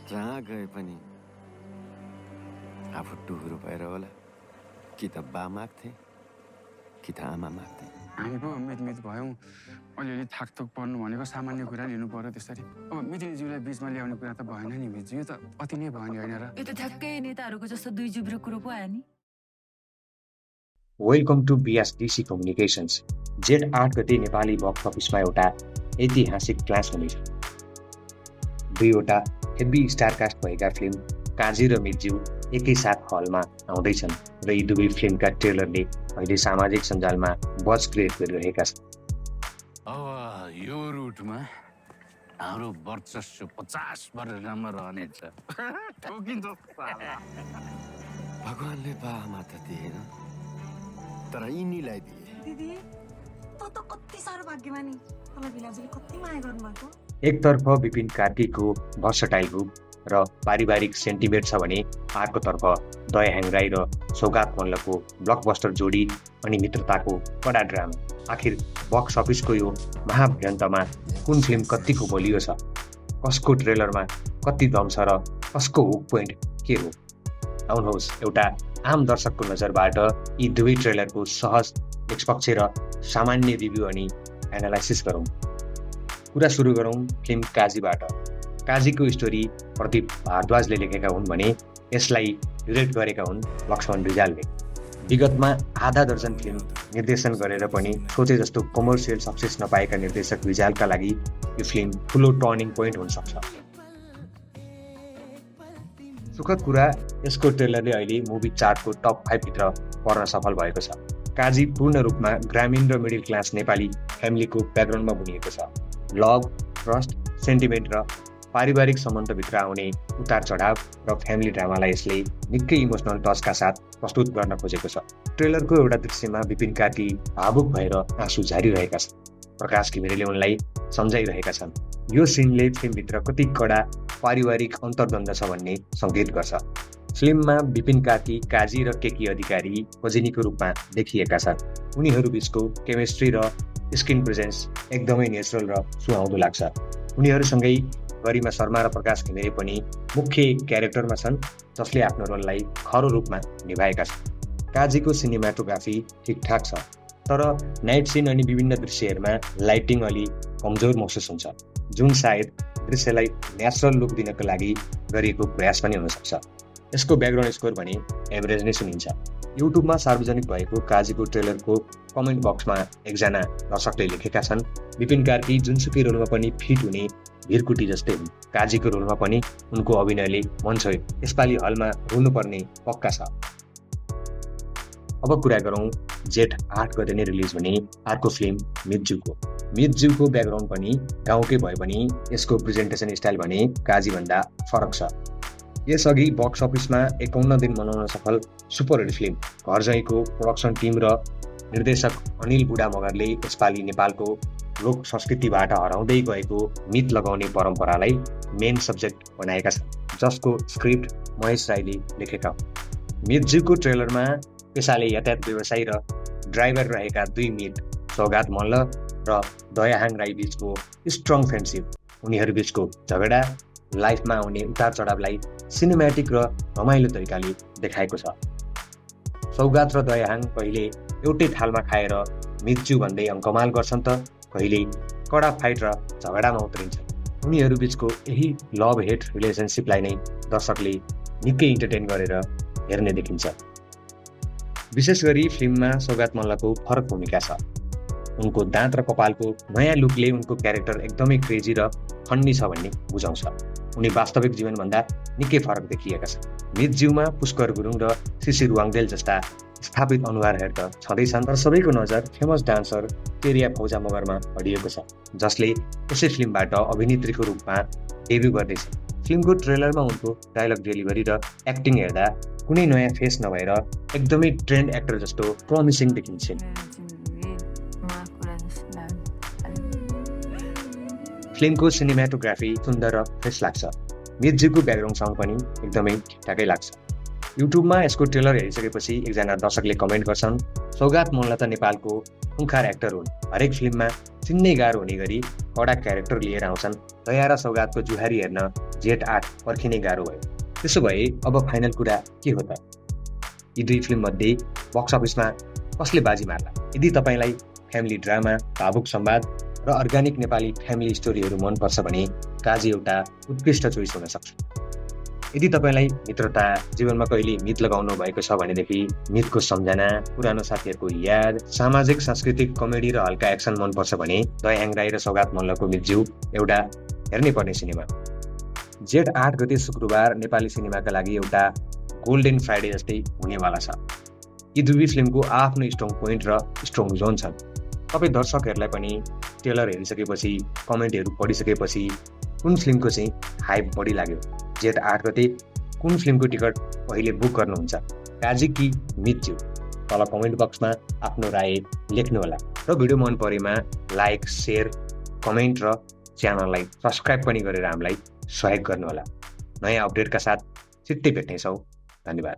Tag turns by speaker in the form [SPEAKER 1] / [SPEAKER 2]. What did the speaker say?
[SPEAKER 1] जहाँ गए पनि आफू टुहुरो भएर होला कि त बा माग्थे कि त आमा माग्थे।
[SPEAKER 2] हामी पो मितमित भयौँ, अलिअलि थाकथोक पर्नु भनेको सामान्य कुरा लिनु पर्यो त्यसरी। अब मितिनीज्यूलाई बिचमा ल्याउने कुरा त भएन नि मितज्यू, यो त अति नै भयो नि होइन र?
[SPEAKER 3] यो त ठ्याक्कै नेताहरूको जस्तो दुई जुब्रो कुरो पो आयो नि।
[SPEAKER 4] Welcome to BSDC communications. जेठ 8 गते नेपाली बक्स अफिसमा एउटा ऐतिहासिक क्लास हुनेछ। दुईवटा हेभी स्टारकास्ट भएका फिल्म काजी र मितज्यू एकैसाथ हलमा आउँदैछन् र यी दुवै फिल्मका ट्रेलरले अहिले सामाजिक सञ्जालमा बज क्रिएट गरिरहेका छन्।
[SPEAKER 5] अब यो रुटमा हाम्रो वर्चस्व 50 वर्षसम्म रहनेछ।
[SPEAKER 1] भगवानले बा आमा त दिएन तर यिनीलाई दिए।
[SPEAKER 6] दिदी त कति साह्रो भाग्यमानी, मलाई भिलाजुले कति माया गर्नुभएको।
[SPEAKER 4] एकतर्फ विपिन कार्कीको भर्सटाइल रूप र पारिवारिक सेन्टिमेन्ट छ भने अर्कोतर्फ दयाहाङ राई र सौगात मल्लको ब्लकबस्टर जोडी अनि मित्रताको कडा ड्रामा। आखिर बक्स अफिसको यो महाभ्यन्तमा कुन फिल्म कतिको बलियो छ, कसको ट्रेलरमा कति दम छ र कसको हुक पोइन्ट के हो? आउनुहोस् एउटा आम दर्शकको नजरबाट यी दुवै ट्रेलरको सहज, निष्पक्ष र सामान्य रिभ्यू अनि एनालाइसिस गरौँ। कुरा सुरु गरौँ फिल्म काजीबाट। काजीको स्टोरी प्रदीप भारद्वाजले लेखेका हुन् भने यसलाई डिरेक्ट गरेका हुन् लक्ष्मण रिजालले। विगतमा आधा दर्जन फिल्म निर्देशन गरेर पनि सोचे जस्तो कमर्सियल सक्सेस नपाएका निर्देशक रिजालका लागि यो फिल्म ठुलो टर्निङ पोइन्ट हुन सक्छ। सुखद कुरा, यसको ट्रेलरले अहिले मुभी चार्टको टप 5 भित्र पर्न सफल भएको छ। काजी पूर्ण रूपमा ग्रामीण र मिडल क्लास नेपाली फ्यामिलीको ब्याकग्राउन्डमा बुनिएको छ। लभ, ट्रस्ट, सेन्टिमेन्ट र पारिवारिक सम्बन्धभित्र आउने उतार चढाव र फ्यामिली ड्रामालाई यसले निकै इमोसनल टचका साथ प्रस्तुत गर्न खोजेको छ। ट्रेलरको एउटा दृश्यमा विपिन कार्की भावुक भएर आँसु झारिरहेका छन्। प्रकाश घिमिरेले उनलाई सम्झाइरहेका छन्। यो सिनले फिल्मभित्र कति कडा पारिवारिक अन्तर्द्वन्द छ भन्ने सङ्केत गर्छ। फिल्ममा विपिन कार्की, काजी र केकी अधिकारी कजिनीको रूपमा देखिएका छन्। उनीहरू बिचको केमिस्ट्री र स्क्रिन प्रेजेन्स एकदमै नेचुरल र सुहाउँदो लाग्छ। उनीहरूसँगै गरिमा शर्मा र प्रकाश घिमिरे पनि मुख्य क्यारेक्टरमा छन्, जसले आफ्नो रोललाई खरो रूपमा निभाएका छन्। काजीको सिनेमाटोग्राफी ठिकठाक छ, तर नाइट सिन अनि विभिन्न दृश्यहरूमा लाइटिङ अलि कमजोर महसुस हुन्छ, जुन सायद दृश्यलाई नेचुरल लुक दिनको लागि गरिएको प्रयास पनि हुन सक्छ। यसको ब्याकग्राउन्ड स्कोर भने एभरेज नै सुनिन्छ। युट्युबमा सार्वजनिक भएको काजीको ट्रेलरको कमेन्ट बक्समा एकजना दर्शकले लेखेका छन्, विपिन कार्की जुनसुकै रोलमा पनि फिट हुने भिरकुटी जस्तै हुन्। काजीको रोलमा पनि उनको अभिनयले मन छोयो। यसपालि हलमा रुनुपर्ने पक्का छ। अब कुरा गरौँ जेठ 8 गते नै रिलिज हुने अर्को फिल्म मितज्यूको। मितज्यूको ब्याकग्राउन्ड पनि गाउँकै भए पनि यसको प्रेजेन्टेसन स्टाइल भने काजीभन्दा फरक छ। यसअघि बक्स अफिसमा 51 दिन मनाउन सफल सुपरहिट फिल्म घरजैँको प्रोडक्सन टिम र निर्देशक अनिल बुढा मगरले यसपालि नेपालको लोक संस्कृतिबाट हराउँदै गएको मित लगाउने परम्परालाई मेन सब्जेक्ट बनाएका छन्, जसको स्क्रिप्ट महेश राईले लेखेका हुन्। मितज्यूको ट्रेलरमा पेसाले यातायात व्यवसायी र ड्राइभर रहेका दुई मित सौगात मल्ल र दयाहाङ राई बीचको स्ट्रङ फ्रेन्डसिप, उनीहरू बीचको झगडा, लाइफमा आउने उतार चढावलाई सिनेम्याटिक र रमाइलो तरिकाले देखाएको छ। सौगात र दयाहाङ कहिले एउटै थालमा खाएर मितज्यू भन्दै अङ्कमाल गर्छन् त कहिले कडा फाइट र झगडामा उत्रिन्छन्। उनीहरू बीचको यही लभ हेट रिलेसनसिपलाई नै दर्शकले निकै इन्टरटेन गरेर हेर्ने देखिन्छ। विशेष गरी फिल्ममा सौगात मल्लको फरक भूमिका छ। उनको दाँत र कपालको नयाँ लुकले उनको क्यारेक्टर एकदमै क्रेजी र फन्नी छ भन्ने बुझाउँछ। उनी वास्तविक जीवनभन्दा निकै फरक देखिएका छन्। मितज्यूमा पुष्कर गुरुङ र शिशिर वाङदेल जस्ता स्थापित अनुहारहरू त छँदैछन्, तर सबैको नजर फेमस डान्सर पेरिया फौजा मगरमा अडिएको छ, जसले यसै फिल्मबाट अभिनेत्रीको रूपमा डेब्यू गर्दैछ। फिल्मको ट्रेलरमा उनको डायलग डेलिभरी र एक्टिङ हेर्दा कुनै नयाँ फेस नभएर एकदमै ट्रेन्ड एक्टर जस्तो प्रमिसिङ देखिन्छन्। फिल्मको सिनेमाटोग्राफी सुन्दर र फ्रेस लाग्छ। मितज्यूको ब्याकग्राउन्ड साउन्ड पनि एकदमै ठिकठाकै लाग्छ। युट्युबमा यसको ट्रेलर हेरिसकेपछि एकजना दर्शकले कमेन्ट गर्छन्, सौगात मल्ल त नेपालको खुङ्खार एक्टर हुन्, हरेक फिल्ममा चिन्नै गाह्रो हुने गरी कडा क्यारेक्टर लिएर आउँछन्। दया र सौगातको जुहारी हेर्न जेठ 8 पर्खिनै गाह्रो भयो। त्यसो भए अब फाइनल कुरा के हो त? यी दुई फिल्म मध्ये बक्स अफिसमा कसले बाजी मार्ला? यदि तपाईँलाई फ्यामिली ड्रामा, भावुक संवाद र अर्ग्यानिक नेपाली फ्यामिली स्टोरीहरू मनपर्छ भने काजी एउटा उत्कृष्ट चोइस हुन सक्छ। यदि तपाईँलाई मित्रता, जीवनमा कहिले मित लगाउनु भएको छ भनेदेखि मितको सम्झना, पुरानो साथीहरूको याद, सामाजिक सांस्कृतिक कमेडी र हल्का एक्सन मनपर्छ भने दयाहाङ राई र सौगात मल्लको मितज्यू एउटा हेर्नै पर्ने सिनेमा। जेठ 8 गते शुक्रबार नेपाली सिनेमाका लागि एउटा गोल्डन फ्राइडे जस्तै हुनेवाला छ। यी दुवै फिल्मको आफ्नो स्ट्रङ पोइन्ट र स्ट्रङ जोन छन्। तपाईँ दर्शकहरूलाई पनि ट्रेलर हेरिसकेपछि, कमेन्टहरू पढिसकेपछि कुन फिल्मको चाहिँ हाइप बढी लाग्यो? जेठ 8 गते कुन फिल्मको टिकट पहिले बुक गर्नुहुन्छ? काजी कि मितज्यू? तल कमेन्ट बक्समा आफ्नो राय लेख्नुहोला र भिडियो मन परेमा लाइक, सेयर, कमेन्ट र च्यानललाई सब्सक्राइब पनि गरेर हामीलाई सहयोग गर्नुहोला। नयाँ अपडेटका साथ छिट्टै भेट्नेछौँ। धन्यवाद।